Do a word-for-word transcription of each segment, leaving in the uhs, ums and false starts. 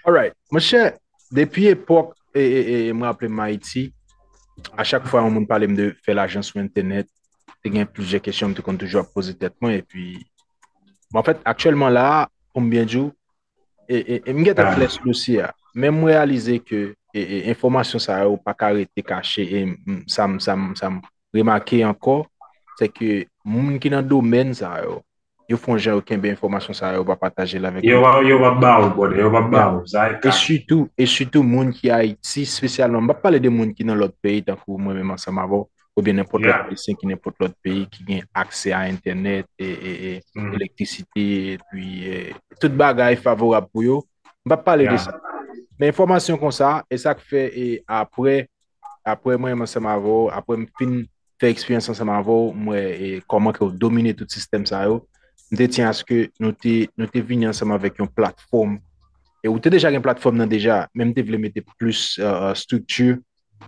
Alright, monchè, depi epòk, e, e, e, m raple m Ayiti, a chak fwa yon moun pale m de fè lajan sou entènèt, te gen plizyè kesyon m te konn toujou ap poze tèt mwen, epi, bon, anfèt, aktyèlman la, pou m byen di w, e, e, e m gentan klè sou dosye a, men m reyalize ke e, e, enfòmasyon sa yo pa ka rete kache, e m, sa m, sa m, sa m remake ankò, se ke moun ki nan domèn sa yo, yo fè yon jan yo kenbe enfòmasyon sa yo, yo pa pataje l avèk yo. Yo pa, yo pa ba ou, brother, yo pa ba ou. Sa e sitou, e sitou moun ki Ayiti, espesyalman, m p ap pale de moun ki nan lòt peyi, tankou mwen menm ansanm avè w, oubyen nenpòt lòt Ayisyen ki nenpòt lòt peyi, ki gen aksè a entènèt, e, e, e elektrisite, epi e, tout bagay favorab pou yo. M p ap pale de sa. Men enfòmasyon konsa, e sa k fè, e apre, apre mwen menm ansanm avè w, apre m fin fè eksperyans ansanm avè w, m wè e, kòman ke w domine tout sistèm sa yo. M te tyen aske nou te, nou te vini ansanm avèk yon platfòm. E ou te deja gen platfòm nan deja, men m te vle mete plis e, e, estrikti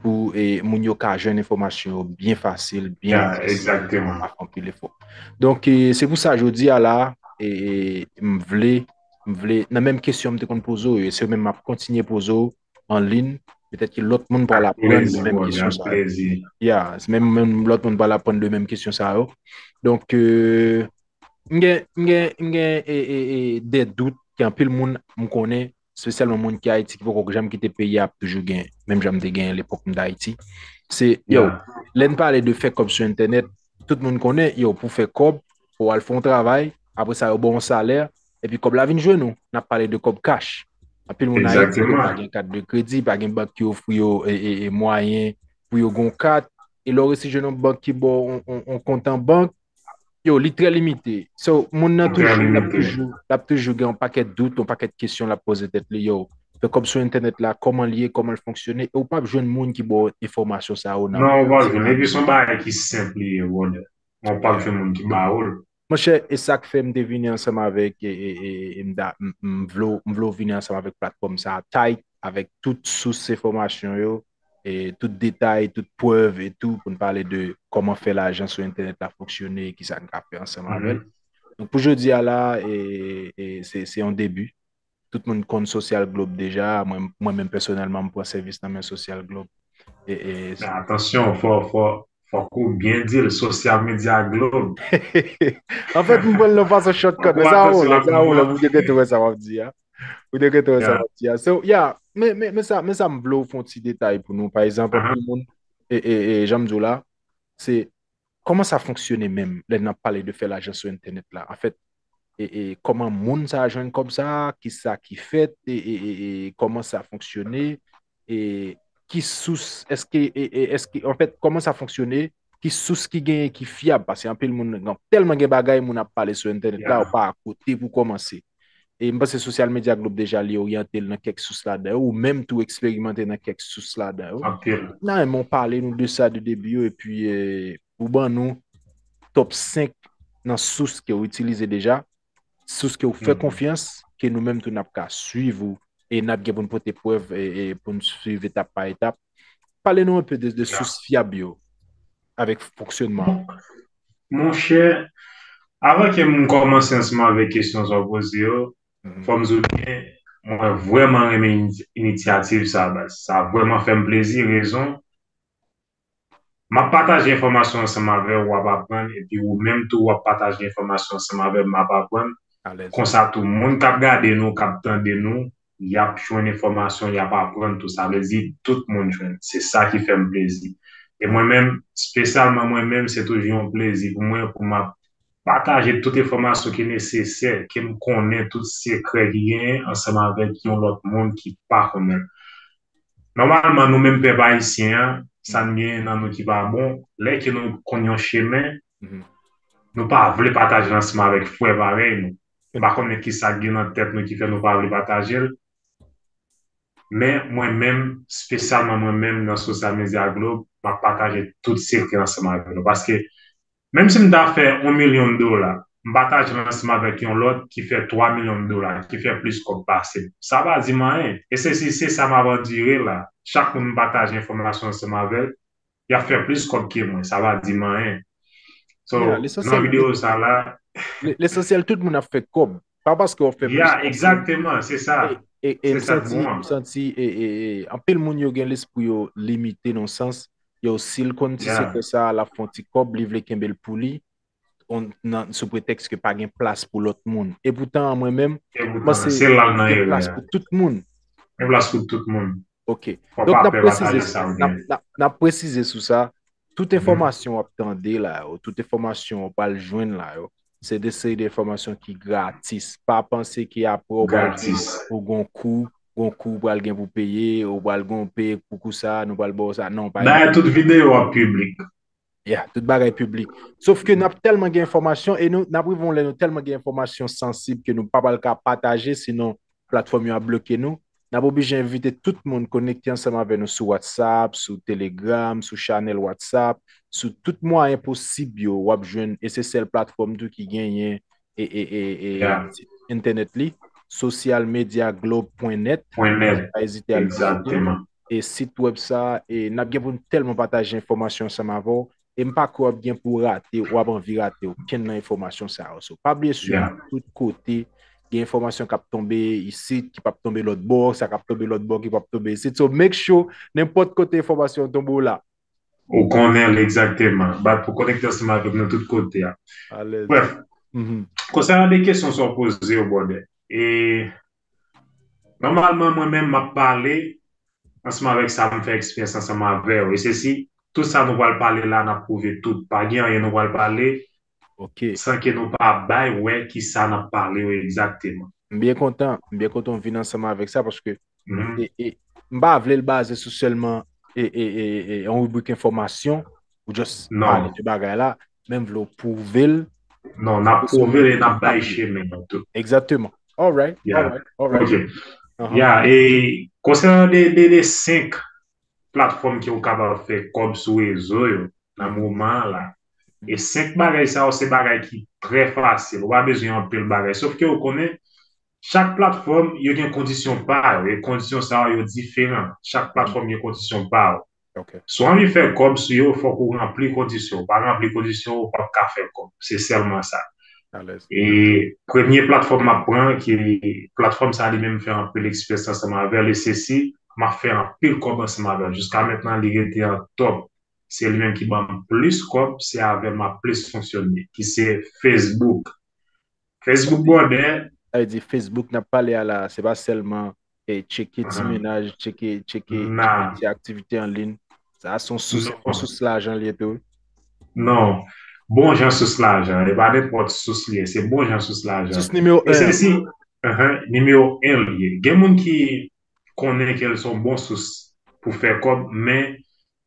pou e, moun yo ka jwenn enfòmasyon yo byen fasil, byen aksesib, pa fè anpil efò. Donk, e, se pou sa jodi a la, e, e, m vle, m vle, nan menm kesyon m te konn poze w yo, e se yo menm m ap kontinye poze w, an liy, petèt ke lòt moun pral aprann de menm kesyon sa yo. Ya, menm, menm lòt moun pral aprann de menm kesyon sa yo. Donk, e, m gen, m gen, m gen e, e, e, de dout ke anpil moun m konnen, espesyalman moun ki Ayiti, ki poko janm kite peyi a, ap toujou gen, menm jan m te gen lepòk m t Ayiti. Se, yo, lè n pale de fè kòb sou entènèt, tout moun konnen, yo, pou fè kòb, ou al fè yon travay, apre sa, yo ba w yon salè, epi kòb la vin jwenn ou. N ap pale de kòb kach. Anpil moun Ayiti, yo pa gen kat de kredi, pa gen bank ki ofri yo e, e, e mwayen pou yo gen yon kat. E lè w resi jwenn yon bank ki ba w yon, yon, yon kont an bank, yo, li trè limite. So, moun nan toujou, l ap toujou, l ap toujou gen yon pakèt dout, yon pakèt kesyon l ap poze tèt li, yo, fè kòb sou entènèt la, kòman l ye, kòman l fonksyone, e w p ap jwenn moun ki ba w enfòmasyon sa yo nan. Non, ou p ap jwenn. Epi se yon bagay ki senp li ye, brother. Men w p ap jwenn moun ki ba ou l. Monchè, e sa k fè m te vini ansanm avèk, e, e, e, e m ta, m, m vle w, m vle w vini ansanm avèk platfòm sa a, tight, avèk tout sous enfòmasyon yo, e tout detay, tout prèv e tou, pou n pale de kòman fè lajan sou entènèt la fonksyone, e kisa n ka fè ansanm avè l. Donk, pou jodi a la, e, e se, se yon debi. Tout moun konn Social Globe deja. Mwen, mwen menm pèsonèlman, m pran sèvis nan men Social Globe. E, e, men atansyon, fò, fò, fòk ou byen di l, Social Media Globe. Anfèt, m pran l nan fason shortcut, men sa wou la, sa wou la, ou te gentan wè sa w ap di a. Ou te gentan wè sa w ap di a. So, yeah, men, men, men sa, men sa m vle w fè yon ti detay pou nou. Pa egzanp, anpil moun, e, e, e, jan m di w la, se kòman sa fonksyone menm lè n ap pale de fè lajan sou entènèt la? Anfèt, e, e, kòman moun sa a jwenn kòb sa a? Kisa ki fèt? E, e, e, e kòman sa fonksyone? E ki sous, èske, e, e, èske, anfèt, kòman sa fonksyone? Ki sous ki genyen ki fyab? Paske anpil moun, gen, tèlman gen bagay moun ap pale sou entènèt la, ou pa akote pou kòmanse. E m panse Social Media Globe deja li oryante l nan kèk sous ladan yo, ou menm tou eksperimante nan kèk sous ladan yo. Anpil. Nan, men w pale nou de sa de debi yo, epi, e, ou ban nou top senk nan sous ke w itilize deja, sous ke w fè konfyans, ke nou menm tou n ap ka swiv ou, e n ap gen pou n pote prèv, e, e pou n swiv etap pa etap. Pale nou enpe de, de sous fyab yo, avèk fonksyonman. Monchè, avan ke m kòmanse ansanm avèk kesyon sa w poze yo, fò m di w byen, mwen vrèman renmen ini-, inisyativ sa a, baz. Sa vrèman fè m plezi, rezon, m ap pataje enfòmasyon ansanm avè w, w ap aprann, epi ou menm tou, w ap pataje enfòmasyon ansanm avè m, m ap aprann. Konsa tou, moun k ap gade nou, k ap tande nou, y ap jwenn enfòmasyon, y ap aprann tou. Sa vle di, tout moun jwenn. Se sa ki fè m plezi. E mwen menm, espesyalman mwen menm, se toujou yon plezi pou mwen, pou m ap pataje tout enfòmasyon ki nesesè, ke m konnen tout sekrè ki genyen ansanm avèk yon lòt moun ki pa konnen l. Nòmalman, nou menm pèp ayisyen an, sa n genyen nan nou ki pa bon, lè ke nou konn yon chemen, nou pa vle pataje l ansanm avèk frè parèy nou. M pa konnen kisa k gen nan tèt nou ki fè nou pa vle pataje l. Men mwen menm, espesyalman mwen menm nan Social Media Globe, m ap pataje tout sekrè ansanm avè nou. Paske menm si m ta fè yon milyon dola, m pataje l ansanm avèk yon lòt ki fè twa milyon dola, ki fè plis kòb pase m. Sa pa di m anyen. E se, se, se sa m ap andire la. Chak moun m pataje enfòmasyon ansanm avè l, y ap fè plis kòb ke mwen. Sa pa di m anyen. So, nan videyo sa la, lesansyèl, tout moun ap fè kòb. Pa paske w ap fè plis pase m. Egzakteman, se sa. E, E, e m santi, m santi e, e, e, anpil moun yo gen lespri yo limite nan sans, yo, si l konn ti sekrè sa, l ap fè yon ti kòb, li vle kenbe l pou li, on, nan, sou pretèks ke pa gen plas pou lòt moun. E poutan, mwen menm, m panse gen plas pou tout moun. Gen plas pou tout moun. Ok. Donk, n ap presize, n ap, n ap, n ap presize sou sa. Tout enfòmasyon w ap tande la yo, tout enfòmasyon w pral jwenn la yo, se de seri de enfòmasyon ki gratis. Pa panse ke apre w pral gen, pou gon kou, gon kou w pral gen pou peye, ou pral gon peye pou kou sa, nou pral ba w sa. Non, pa gen. Tout videyo ap piblik. Yeah, tout bagay piblik. Sof ke n ap tèlman gen enfòmasyon e nou, n ap rive yon lè nou tèlman gen enfòmasyon sansib ke nou pa pral ka pataje, sinon platfòm yo ap bloke nou. N ap oblije envite tout moun konekte ansanm avè nou sou WhatsApp, sou Telegram, sou chanèl WhatsApp, sou tout mwayen posib yo, w ap jwenn, e se sèl platfòm tou ki genyen e, e, e, e, entènèt li, social media globe point net, pa ezite al vizite e sit wèb sa, e n ap gen pou n tèlman pataje enfòmasyon ansanm avè w, e m pa kwè w ap gen pou w rate, w ap anvi rate okenn nan enfòmasyon sa yo. So, pa bliye swiv nou tout kote, gen enfòmasyon k ap tonbe isit, ki p ap tonbe lòt bò, sa k ap tonbe lòt bò, ki p ap tonbe isit. So, make sure, nenpòt kote enfòmasyon tonbe w la. Ou konnen l egzakteman. Bat pou konekte ansanm avèk nou tout kote a. Brèf, konsènan de kesyon sa w poze yo, brother, e nòmalman, mwen menm, m ap pale ansanm avèk sa m fè eksperyans ansanm avè w. E se si tout sa nou pral pale la, n ap pwouve tout. Pa gen anyen nou pral pale san ke nou pa bay wè ki sa n ap pale yo egzakteman. M byen kontan, m byen kontan w vin ansanm avèk sa, paske e, e, m pa vle l baze sou sèlman e, e, e, e, yon ribrik enfòmasyon, ou just pale de bagay la, men m vle w pwouve l. Non, n ap pwouve l e n ap bay chemen an tou. Egzakteman. Alright, alright, alright. Ok. Ya, e konsènan de, de, de senk platfòm ke w kapab fè kòb sou rezo yo nan moman an la, e senk bagay sa yo se bagay ki trè fasil. Ou pa bezwen anpil bagay. Sof ke ou konnen, chak platfòm, yo gen kondisyon pa yo, e kondisyon sa yo, yo diferan. Chak platfòm gen kondisyon pa yo. Si w anvi fè kòb sou yo, fòk ou ranpli kondisyon. Ou pa ranpli kondisyon, ou p ap ka fè kòb. Se sèlman sa. E premye platfòm m ap pran, ki platfòm sa li menm fè anpil eksperyans ansanm avè l, e se si m ap fè anpil kòb ansanm avè l. Jiska mentnan, li rete an top. Se li menm ki ban m plis kòb, se avè l m ap plis fonksyone, ki se Facebook. Facebook, brother. Sa vle di Facebook n ap pale a la, se pa sèlman e tcheke ti mennaj, tcheke, tcheke, tcheke ti aktivite an liy. Sa se yon sous, yon sous lajan li ye tou, wi. Non. Bon jan sous lajan. E pa nenpòt sous li ye. Se bon jan sous lajan. Sous nimewo en. E se si, nimewo en li ye. Gen moun ki konnen ke l se yon bon sous pou fè kòb, men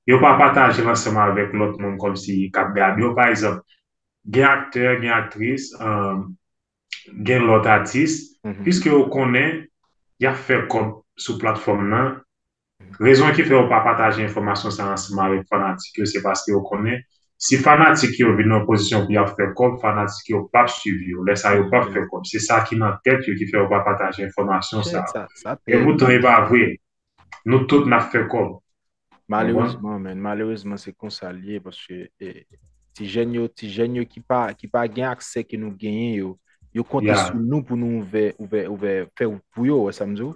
yo pa pataje l ansanm avèk lòt moun kòmsi k ap gade yo. Pa egzanp, gen aktè, gen aktris, gen lòt atis, piske yo konnen y ap fè kòb sou platfòm nan. Rezon ki fè yo pa pataje enfòmasyon sa ansanm avèk fanatik yo, se paske yo konnen si fanatik yo vin nan pozisyon pou y ap fè kòb, fanatik yo p ap swiv yo. Lè sa yo p ap fè kòb. Se sa ki nan tèt yo ki fè yo pa pataje enfòmasyon sa. E poutan e pa vre. Nou tout n ap fè kòb. Malerezman, men, malerezman, se konsa l ye, paske e, ti jèn yo, ti jèn yo ki pa, ki pa gen aksè ke nou genyen yo, yo konte sou nou pou nou ouvè, ouvè, ouvè, fè wout pou yo, ou wè sa m di w?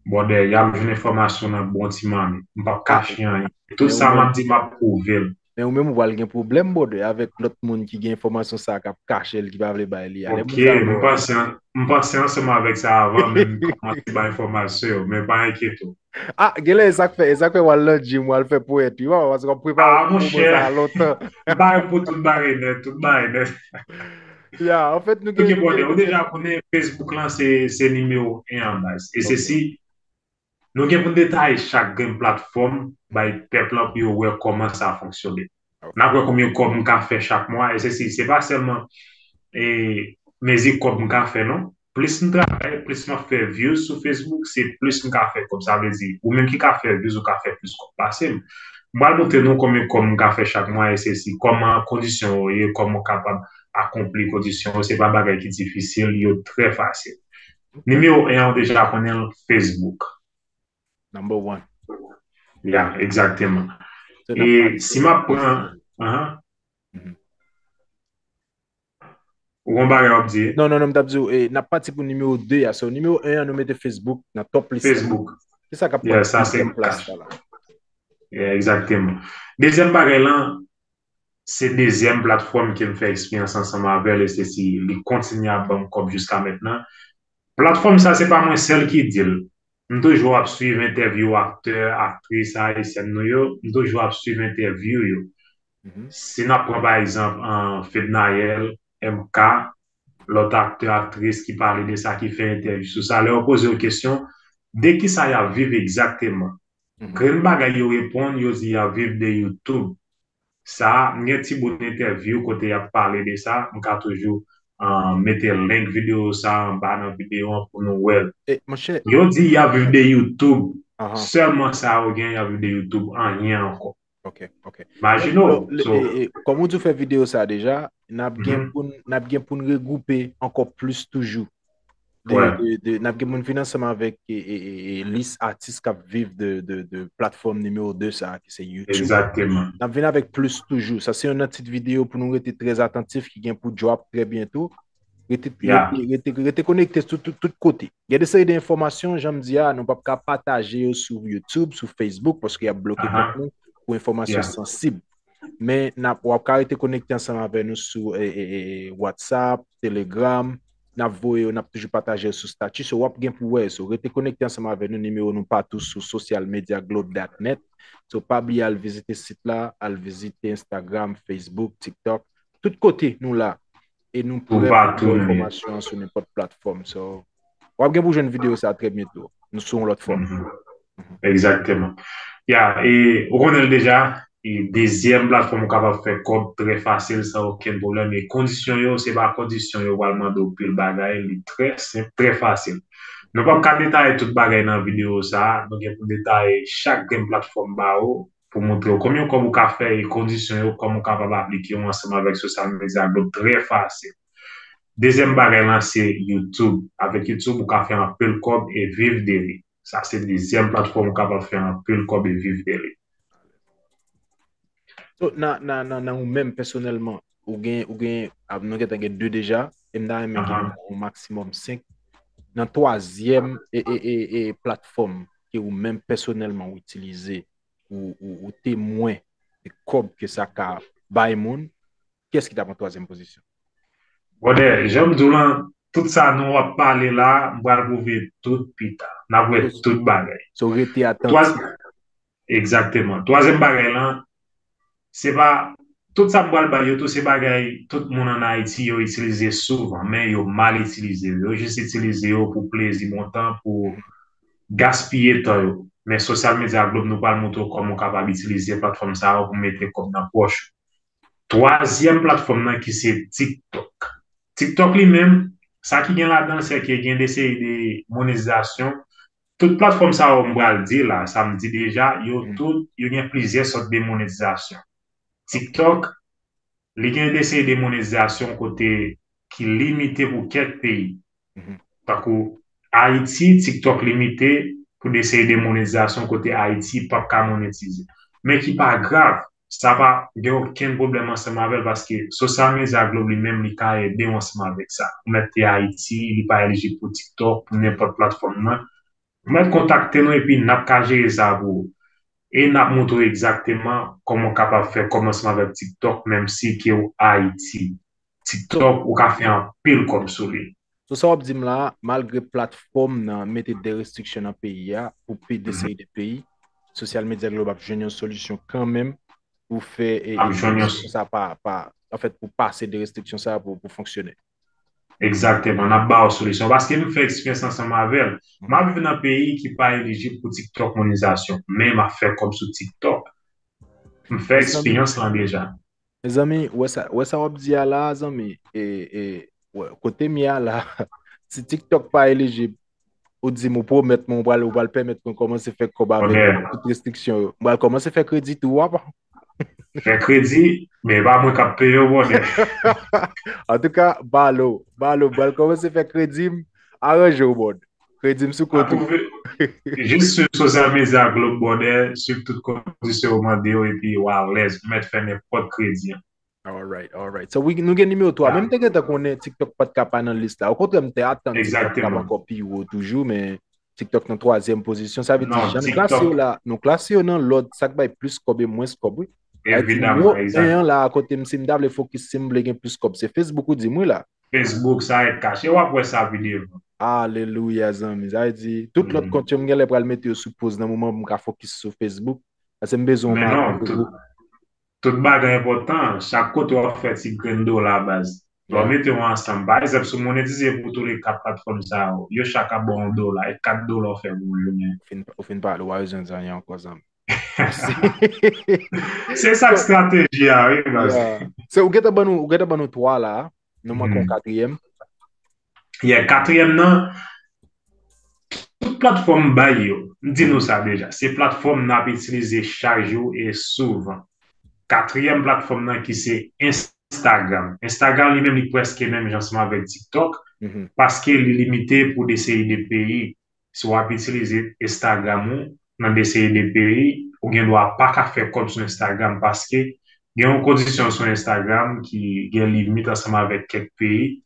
Brother, y ap jwenn enfòmasyon nan bon ti manmi. M p ap kache anyen. Tout sa m ap di, m ap pwouve l. Men ou menm ou pral gen pwoblèm, brother, avèk lòt moun ki gen enfòmasyon sa k ap kache l, ki pa vle bay li a. Ok, m panse, m panse ansanm avèk sa avan, men m kòmanse bay enfòmasyon yo, men pa enkyete w. Ah, genlè e sa k fè, e sa k fè w al nan gym, w al fè ponyèt, wi, papa, paske w ap prepare pou moman sa a lontan. M pa gen pou tout bagay nèt, tout bagay nèt. Ya, anfèt, nou gen, nou gen, ou deja konnen Facebook lan se, se nimewo en an baz. E se si nou gen pou n detaye chak grenn platfòm, bay pèp lan pou yo wè kòman sa fonksyone. N ap wè konbyen kòb m ka fè chak mwa, e se si, se pa sèlman e, mezi kòb m ka fè, non. Plis m travay, plis m ap fè views sou Facebook, se plis m ka fè kòb. Sa vle di, ou menm ki ka fè views, ou ka fè plis kòb pase m. M pral montre nou konbyen kòb m ka fè chak mwa, e se si, kòman kondisyon yo ye, kòman w kapab akonpli kondisyon yo. Se pa bagay ki difisil, yo trè fasil. Nimewo en an, ou deja konnen l, Facebook. Number one. Ya, egzakteman. E si m ap pran, anhan. Ou gon bagay w ap di? Non, non, non, m t ap di w, eh, n ap pati pou nimewo de a. So, nimewo en an, nou mete Facebook nan top lis la. Facebook. Kisa k ap pran dezyèm plas la? Yeah, egzakteman. Dezyèm bagay lan, se dezyèm platfòm ke m fè eksperyans ansanm avè l, e se si li kontinye ap ban m kòb jiska mentnan. Platfòm sa, se pa mwen sèl ki di l. M toujou ap swiv entèvyou aktè, aktris ayisyèn nou yo. M toujou ap swiv entèvyou yo. Si n ap pran, pa egzanp, Fednaelle M K, lòt aktè, aktris ki pale de sa, ki fè entèvyou sou sa, lè yo poze yo kesyon de kisa y ap viv egzakteman, grenn bagay yo reponn, yo di y ap viv de YouTube. Sa, m gen ti bout entèvyou kote y ap pale de sa, m ka toujou mete link videyo sa anba nan videyo an pou nou wè l. Yo di y ap viv de YouTube. Sèlman sa yo gen, y ap viv de YouTube, anyen ankò. Ok, ok. Imajine w. Kòm ou di w fè videyo sa deja, n ap gen pou n, n ap gen pou n regwoupe ankò plis toujou. De, de, de, n ap gen pou n vin ansanm avèk e, e, e, e, lis atis k ap viv de, de, de platfòm nimewo de sa a, ki se YouTube. Egzakteman. N ap vin avèk plis toujou. Sa se yon nan tit videyo pou nou rete trè atantif, ki gen pou drop trè byento. Rete, rete, rete, rete konekte sou tout, tout kote. Gen de seri de enfòmasyon, jan m di a, nou p ap ka pataje yo sou YouTube, sou Facebook, paske y ap bloke kont nou pou enfòmasyon sansib. Men n ap, w ap ka rete konekte ansanm avè nou sou e, e, e, WhatsApp, Telegram. N ap voye yo, n ap toujou pataje yo sou stati. So, w ap gen pou wè. So, rete konekte ansanm avè nou. Nimewo nou patou sou social media globe dot net. So, pa bliye al vizite sit la, al vizite Instagram, Facebook, TikTok. Tout kote nou la. E nou prè pou ba w enfòmasyon an sou nenpòt platfòm. So, w ap gen pou jwenn videyo sa trè byento. Nou sou yon lòt fòm. Egzakteman. Ya, e ou konnen l deja, e dezyèm platfòm ou kapab fè kòb trè fasil, san okenn pwoblèm. E kondisyon yo, se pa kondisyon yo pral mande w pil bagay, li trè senp, trè fasil. Nou p ap ka detaye tout bagay nan videyo sa a, nou gen pou detaye chak grenn platfòm ba ou, pou montre w konbyen kòb ou ka fè e kondisyon yo, kòman w kapab aplike yo ansanm avèk Social Media Globe trè fasil. Dezyèm bagay lan se YouTube. Avèk YouTube, ou ka fè anpil kòb e viv de li. Sa se dezyèm platfòm ou kapab fè anpil kòb e viv de li. So, nan, nan, nan, nan ou menm pèsonèlman, ou gen, ou gen, ah, nou gentan gen de deja, e m ta renmen gen yon maksimòm senk. Nan twazyèm e, e, e, e platfòm ke ou menm pèsonèlman ou itilize, ou, ou, ou temwen de kòb ke sa ka bay moun, kiyès ki t ap an twazyèm pozisyon? Brother, jan m di w lan, tout sa nou ap pale la, m pral pwouve tout pita. N ap wè tout bagay. So, rete atantif. Egzakteman. Twazyèm bagay lan, se pa, tout sa m pral bay yo tou, se bagay tout moun ann Ayiti yo itilize souvan, men yo mal itilize yo. Yo jis itilize yo pou plezi bontan, pou gaspiye tan yo. Men Social Media Globe, nou pral montre w kòman w kapab itilize platfòm sa yo pou mete kòb nan pòch ou. Twazyèm platfòm nan ki se TikTok. TikTok li menm, sa ki gen ladan l, se ke gen de seri de monetizasyon. Tout platfòm sa yo m pral di la, sa m di deja, yo tout, yo gen plizyè sòt de monetizasyon. TikTok, li gen de seri de monetizasyon kote ki limite pou kèk peyi. Tankou Ayiti, TikTok limite pou de seri de monetizasyon kote Ayiti p ap ka monetize. Men ki pa grav, sa pa gen okenn pwoblèm ansanm avè l paske Social Media Globe li menm li ka ede w ansanm avèk sa. Ou mèt te Ayiti, li pa elijib pou TikTok, pou nenpòt platfòm nan. Ou mèt kontakte nou epi n ap ka jere sa pou ou. E n ap montre w egzakteman kòman w kapab fè kòb ansanm avèk TikTok, menm si ke w Ayiti. TikTok, ou ka fè anpil kòb sou li. So sa w ap di m la, malgre platfòm nan mete de restriksyon nan peyi a, pou pi de seri de peyi, Social Media Globe ap jwenn yon solisyon kanmenm pou fè e, e, sa pa, pa, anfèt, pou pase de restriksyon sa pou, pou fonksyone. Egzakteman, n ap ba w solisyon. Paske m fè eksperyans ansanm avè l. M ap viv nan peyi ki pa elijib pou TikTok monetizasyon, men m ap fè kòb sou TikTok. M fè eksperyans lan deja. Mezanmi, wè sa, wè sa w ap di a la, zanmi. E, e, wè, kote m ye a la, si TikTok pa elijib, ou di m, ou pwomèt mwen, ou pral, ou pral pèmèt mwen kòmanse fè kòb avèk tout restriksyon yo. M pral kòmanse fè kredi tou, w ap. Fè kredi, men e pa mwen k ap peye w, brother. Antouka, balo, balo, m pral kòmanse fè kredi m, aranje w, brother. Kredi m sou kont ou. Jis swiv Social Media Globe, brother, swiv tout kondisyon yo mande yo, epi w alèz, ou mèt fè nenpòt kredi an. Alright, alright. So, we, nou gen nimewo twa. Men m te gentan konnen TikTok pa t ka pa nan lis la. Okontrè, m te atann TikTok t ap ankò pi wo toujou, men TikTok nan twazyèm pozisyon. Sa vle di, jan n klase yo la, nou klase yo nan lòd, sa k bay plis kòb e mwens kòb, wi. Sa vle di, nimewo en an la, kote m, si m ta vle fokis, si m vle gen plis kòb, se Facebook ou di m, wi, la. Facebook, sa rèd kache, w ap wè sa pi devan. Alelouya, zanmi. Sa vle di, tout lòt kont yo, m genlè pral mete yo sou poz nan moman pou m ka fokis sou Facebook. Paske m bezwen yon Men non, madanm tout, tou. Tout bagay enpòtan. Chak kote w ap fè ti grenn dola baz. Lè w Yeah. mete yo ansanm, pa egzanp, si w monetize pou tou le kat platfòm sa yo, yo chak ap ba w yon dola, e kat dola w fè pou yon jounen. Ou fin, ou fin pale, w pa bezwen di anyen ankò, zanmi. Se sa k estrateji a, wi, baz. Yeah. Se ou gentan ban nou, ou gentan ban nou twa la, nou manke yon katriyèm. Yeah, katriyèm nan, tout platfòm bay yo. M di nou sa deja. Se platfòm n ap itilize chak jou e souvan. Katriyèm platfòm nan ki se Instagram. Instagram li menm li prèske menm jan ansanm avèk TikTok Mhm. paske li limite pou de seri de peyi. Si w ap itilize Instagram ou nan de seri de peyi, ou gen dwa pa ka fè kòb sou Instagram paske gen yon kondisyon sou Instagram ki gen limit ansanm avèk kèk peyi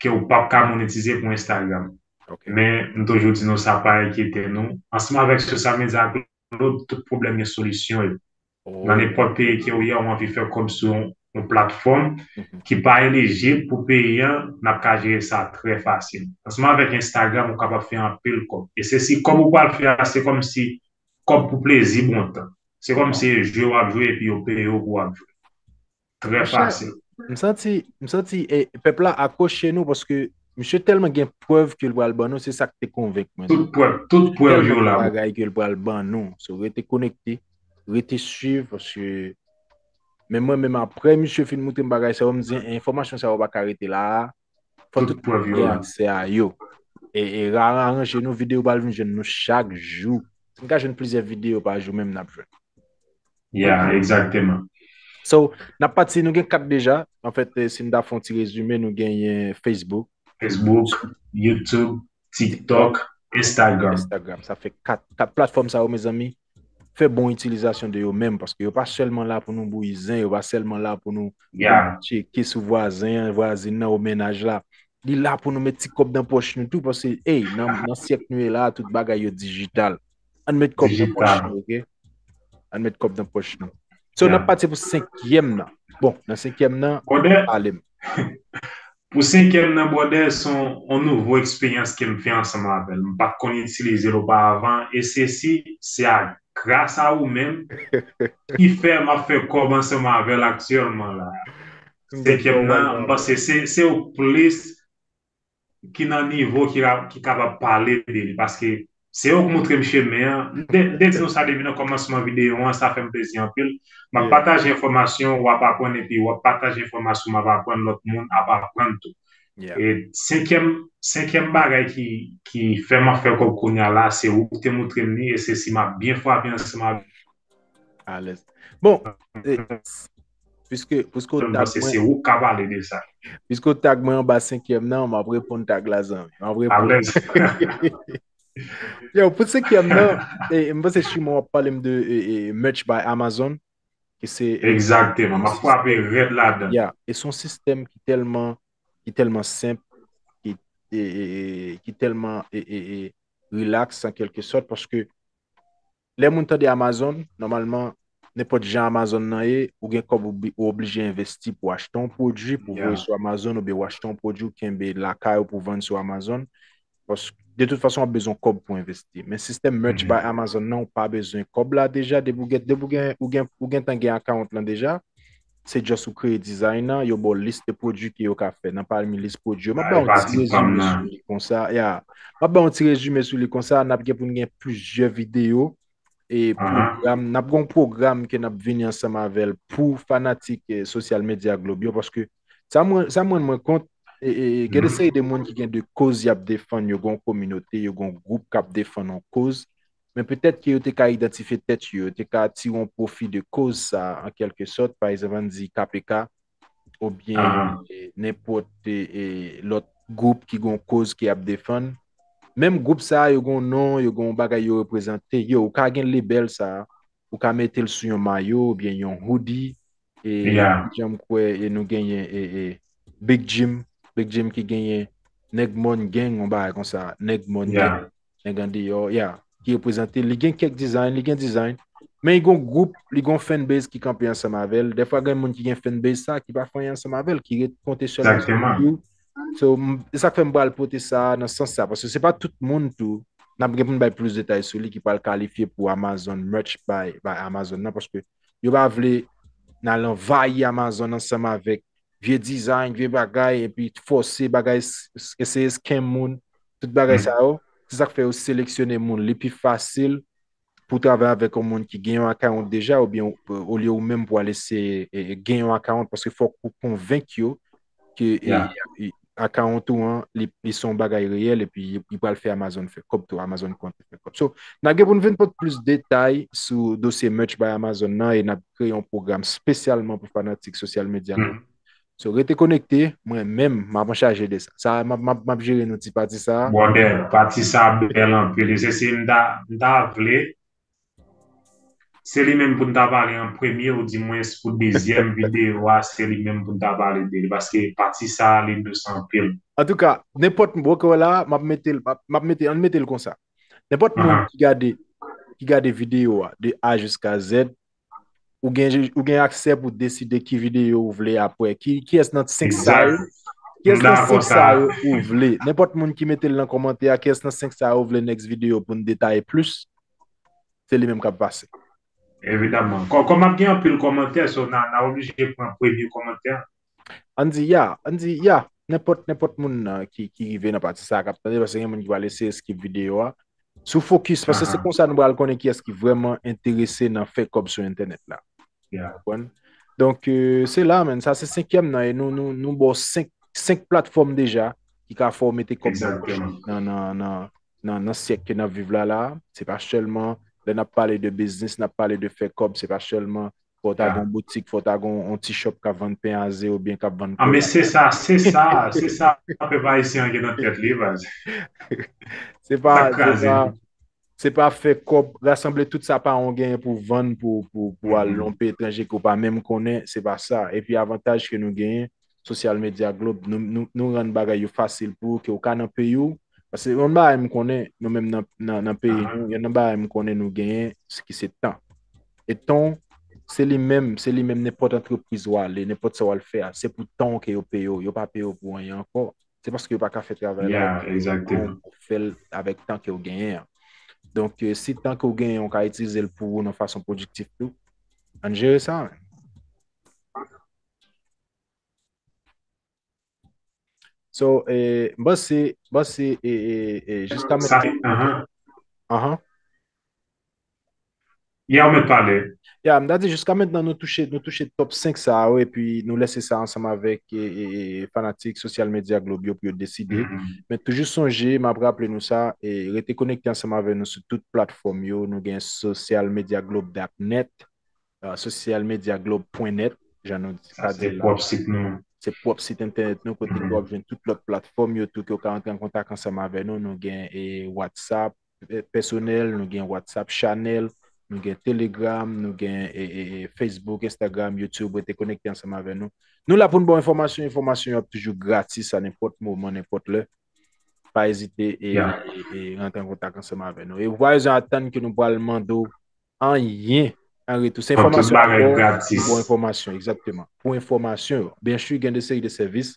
ke w p ap ka monetize pou Instagram. Ok. Men, m toujou di nou sa, pa enkyete nou. Ansanm avèk sosyal medya, Claude, tout pwoblèm gen solisyon yo. Nan Oh. nenpòt peyi ke w ye, w anvi fè kòb sou yon, yon platfòm Mhm. ki pa elijib pou peyi an, n ap ka jere sa trè fasil. Ansanm avèk Instagram, ou kapab fè anpil kòb. E se si kòb ou pral fè a, se kòmsi kòb pou plezi bontan. Se kòmsi se jwe w ap jwe epi yo peye w pou w ap jwe. Trè Monchè, fasil. M santi, m santi eh, pèp la akwoche nou paske misye tèlman gen prèv ke l pral ban nou, se sa k te konvenk mwen. Tout prèv, tout prèv yo Tèlman la. Gen bagay ke l pral ban nou. So, rete konekte, rete swiv paske men mwen menm apre misye fin moutre m bagay sa yo, m di enfòmasyon sa yo pa ka rete la. Fò Tout tout prèv moun yo gen la. Aksè a yo. E, e ra- aranje nou, videyo pral vin jwenn nou chak jou. Si n ka jwenn plizyè videyo pa jou menm n ap jwenn. Yeah, egzakteman. So, n ap pati, nou gen kat deja. Anfèt, eh, si n ta fè yon ti rezime, nou genyen Facebook, Facebook, YouTube, TikTok, Instagram. Instagram. Sa fè kat, kat platfòm sa yo, mezanmi. Fè bon itilizasyon de yo menm, paske yo pa sèlman la pou nou bouyi zen, yo pa sèlman la pou nou Yeah. tcheke sou vwazen an, vwazin nan, ou mennaj la. Li la pou nou met ti kòb nan pòch nou tou, paske, ey, nan, nan syèk nou ye la, tout bagay yo dijital. Ann met kòb nan pòch Dijital. nou, ok? Ann met kòb nan pòch nou. So, n ap Yeah. pati pou senkyèm nan. Bon, nan senkyèm nan, Brother, pale m. Pou senkyèm nan, brother, se yon, yon nouvo eksperyans ke m fè ansanm avè l. M pa t konn itilize l oparavan, e se si, se a gras a ou menm ki fè m ap fè kòb ansanm avè l aktyèlman la. Senkyèm nan, m panse se, se ou plis ki nan nivo ki, ra- ki kapab pale de li, paske se ou k montre m chemen an. M te, m te di nou sa depi nan kòmansman videyo an, sa fè m plezi anpil. M ap Yeah. pataje enfòmasyon, w ap aprann, epi w ap pataje enfòmasyon, m ap aprann, lòt moun ap aprann tou. Yeah. E senkyèm, senkyèm bagay ki, ki fè m ap fè kòb kounye a la, se ou ki te montre m li, e se si m ap byen frape ansanm avè Alèz. Bon, eh, piske, piske w m tag panse mwen, se ou k ka pale de sa. Piske w tag mwen anba senkyèm nan, m ap reponn tag la, zanmi. M ap reponn. Alèz. Yo, pou senkyèm nan, eh, m panse Chimon ap pale m de eh, eh, Merch by Amazon, ki se eh, Egzakteman. M ap frape rèd ladan. Yeah, e se yon sistèm ki tèlman, ki tèlman senp, ki, e, e, e, ki tèlman e, e, e, relax an kèlke sòt, paske lè moun tande Amazon, nòmalman, nenpòt jan Amazon nan ye, ou gen kòb ou bi- ou oblije envesti pou achte yon pwodui, pou voye Yeah. sou Amazon, oubyen ou achte yon pwodui, ou kenbe lakay ou pou vann sou Amazon. Paske, de tout fason, w ap bezwen kòb pou envesti. Men sistèm Merch Mhm. by Amazon nan, ou pa bezwen kòb la deja, depi w gen, depi w gen, ou gen, ou gentan gen account lan deja, se just ou kreye design nan, yo ba w lis de pwodui ke yo ka fè. Nan pami lis pwodui yo, m ap Ah, ba e yon pa ti ti pam rezime nan. Sou li konsa, yeah. M ap ba yon ti rezime sou li konsa, n ap gen pou n gen plizyè videyo e Ahan. pwogram, n ap gen yon pwogram ke n ap vini ansanm avè l pou fanatik eh, sosyal medya Globe yo, paske sa mwen, sa mwen, mwen kont, e, e, e, gen de Mhm. seri de moun ki gen de koz y ap defann, yo gen yon kominote, yo gen yon gwoup k ap defann yon koz, men petèt ke yo te ka idantifye tèt yo, yo te ka tire yon pwofi de koz sa, an kèlke sòt, pa egzanp, ann di K P K, oubyen Ahan. eh, nenpòt eh, eh, lòt gwoup ki gen yon koz ke y ap defann. Menm gwoup sa a, yo gen yon non, yo gen yon bagay yo reprezante. Yo, ou ka gen lebèl sa a, ou ka mete l sou yon mayo oubyen yon hoodie, E janm kwè e nou genyen e, e Big Jim, Big Jim ki genyen Nèg Mòn Gang, yon bagay konsa, Nèg Mòn Gang, Nèg Andeyò, yeah, ki reprezante, li gen kèk design, li gen design, men li gon gwoup, li gon fanbase ki kanpe ansanm avè l. Dèfwa gen moun ki gen fanbase sa, ki pa fè anyen ansanm avè l, ki ret konte sèlman sou li. So, m- e sa k fè m pral pote sa nan sans sa, paske se pa tout moun tou, n ap gen pou n bay plis detay sou li, ki pral kalifye pou Amazon, merch by, by Amazon nan, paske yo pa vle n al anvayi Amazon ansanm avèk vye design, vye bagay, epi fòse bagay, s- s- eseye scam moun, tout bagay sa yo. Se sa k fè yo seleksyone moun li pi fasil pou travay avèk yon moun ki gen yon account deja, oubyen olye ou menm pou al eseye e, e, gen yon account, paske fòk ou konvenk yo ke e, e, account ou an, li, li se yon bagay reyèl, epi li pral fè Amazon fè kòb tou, Amazon konte fè kòb. So, n ap gen pou n vin pote plis detay sou dosye merch by Amazon nan, e n ap kreye yon pwogram espesyalman pou fanatik sosyal medya nou. So, rete konekte, mwen menm, m ap anchaje de sa. Sa, m ap, m ap, m ap jere nou ti pati sa. Brother, pati sa bèl anpil. E se si m ta, m ta vle, se li menm pou n ta pale an premye, ou dimwens pou dezyèm videyo a, se li menm pou n ta pale de li. Paske pati sa, li dous anpil. Antouka, nenpòt, ok, la, m ap mete l, m ap, m ap mete, ann mete l konsa. Nenpòt moun ki gade, ki gade videyo a, de A jiska Z, ou gen, ou gen aksè pou deside ki videyo ou vle apre. Ki, kiyès nan senk sa yo? Kiyès nan senk sa yo ou vle? Nenpòt moun ki mete l nan kòmantè a, kiyès nan senk sa yo ou vle next videyo pou n detaye plis? Se li menm k ap pase. Evidaman. Kò- Kòm ap gen anpil kòmantè, so n a, n a oblije pran premye kòmantè. Ann di ya, ann di ya, nenpòt, nenpòt moun nan ki, ki rive nan pati sa a k ap tande, paske gen moun ki pral eseye skip videyo a. Si w fokis, paske se konsa nou pral konnen kiyès ki vrèman enterese nan fè kòb sou entènèt la. Konprann? Donk, euh, se la, menn, sa se senkyèm nan, e nou, nou, nou ba w senk, senk platfòm deja ki ka fè w mete kòb nan pòch nan, nan, nan, nan, nan syèk ke n ap viv la, la. Se pa sèlman, lè n ap pale de biznis, n ap pale de fè kòb, se pa sèlman fò w ta gen yon boutik, fò w ta gen yon ti shop k ap vann pen aze oubyen k ap vann kola. Ah, men se sa, se sa, se sa pèp ayisyen an gen nan tèt li, baz. Se pa, se pa, se pa fè kòb, rasanble tout sa paran w genyen pou w vann, pou, pou, pou al nan yon peyi etranje ke w pa menm konnen, se pa sa. Epi avantaj ke nou genyen, Social Media Globe, nou, nou, nou rann bagay yo fasil pou ou, ke w ka nan peyi w. Paske yon bagay m konnen, nou menm nan, nan, nan peyi nou, yon nan bagay m konnen nou genyen, se ki se tan. E tan w, se li menm, se li menm nenpòt antrepriz w ale, nenpòt sa w al fè a, se pou tan w ke yo peye w, yo pa peye w pou anyen ankò. Se paske yo pa ka fè travay la, yo peye w pou fè l avèk tan ke w genyen an. Donk, euh, si tan ke w genyen, w ka itilize l pou ou nan fason pwodiktif tou, ann jere sa, menn. So, eh, m panse, m panse, eh, eh, eh, jiska mentnan, anhan. Ya, ou mèt pale. Ya, m ta di jiska mentnan nou touche, nou touche top senk sa yo, epi nou lese sa ansanm avèk, eh, eh, eh, fanatik Social Media Globe yo pou yo deside. Men toujou sonje, m ap raple nou sa, eh, rete konekte ansanm avèk nou sou tout platfòm yo. Nou gen social media globe dot net, euh, social media globe point net, jan nou di, sa di la. Se pwòp sit nou. Se pwòp sit entènèt nou, kote ke w ap jwenn tout lòt platfòm yo tou, ke w ka rantre an kontak ansanm avè nou. Nou gen, eh, WhatsApp, eh, pèsonèl, nou gen WhatsApp chanèl, nou gen Telegram, nou gen, eh, eh, eh, Facebook, Instagram, YouTube, rete konekte ansanm avè nou. Nou la pou n ba w enfòmasyon, enfòmasyon yo ap toujou gratis a nenpòt moman, nenpòt lè. Pa ezite e, e, e rantre an kontak ansanm avè nou. E ou pa bezwen atann ke nou pral mande w anyen an retou. Se enfòmasyon dabò, pou enfòmasyon, egzakteman. Pou enfòmasyon yo. Byen si, gen de seri de sèvis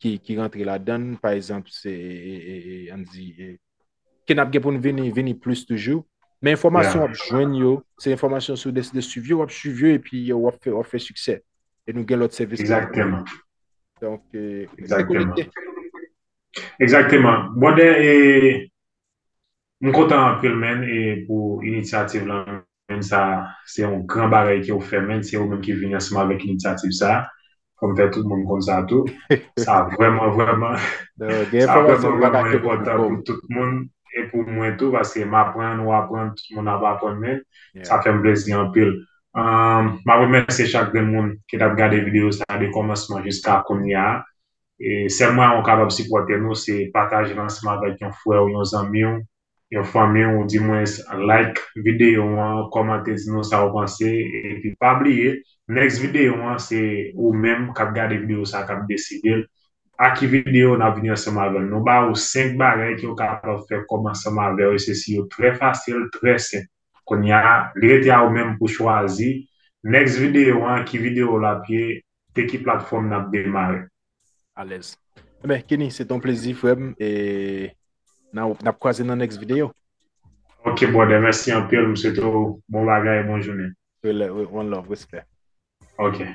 ki, ki rantre ladan l. Pa egzanp, se, e, e, e, e, ann di, e, ke n ap gen pou n vini, vini plis toujou. Men enfòmasyon w ap jwenn yo, se enfòmasyon si w deside swiv yo, w ap swiv yo epi w ap fè, w ap fè siksè. E nou gen lòt sèvis. Egzakteman. Donk, e, rete konekte. Egzakteman. Brother, e, m kontan anpil, menn, e pou inisyativ lan, menn, sa, se yon gran bagay ke w fè, menn, se ou menm ki vini ansanm avèk inisyativ sa. Fò m fè tout moun konn sa tou. Sa vrèman, vrèman, sa vrèman, vrèman enpòtan pou tout moun e pou mwen tou, paske m aprann, ou aprann, tout moun ap aprann, menn. Sa fè m plezi anpil. Ahn, m ap remèsye chak grenn moun ki t ap gade videyo sa a de kòmansman jiska kounye a. E sèl mwayen ou kapab sipòte nou, se pataje l ansanm avèk yon frè w, yon zanmi w, yon fanmi w, di mwens like videyo an, kòmante, di nou sa w panse, epi pa bliye, next videyo an se ou menm k ap gade videyo sa k ap deside l a ki videyo n ap vini ansanm avè l. Nou ba ou senk bagay ke w kapab fè kòm ansanm avè w, e se si yo trè fasil, trè senp. Kounye a, li rete a ou menm pou chwazi next videyo an, ki videyo l ap ye, te ki platfòm n ap demare. Alèz. Ebyen, Kenny, se ton plezi, frè m, e n ap kwaze nan next videyo. Ok, brother, mèsi anpil. M swete w bon bagay, bon jounen. One love, respè. Ok.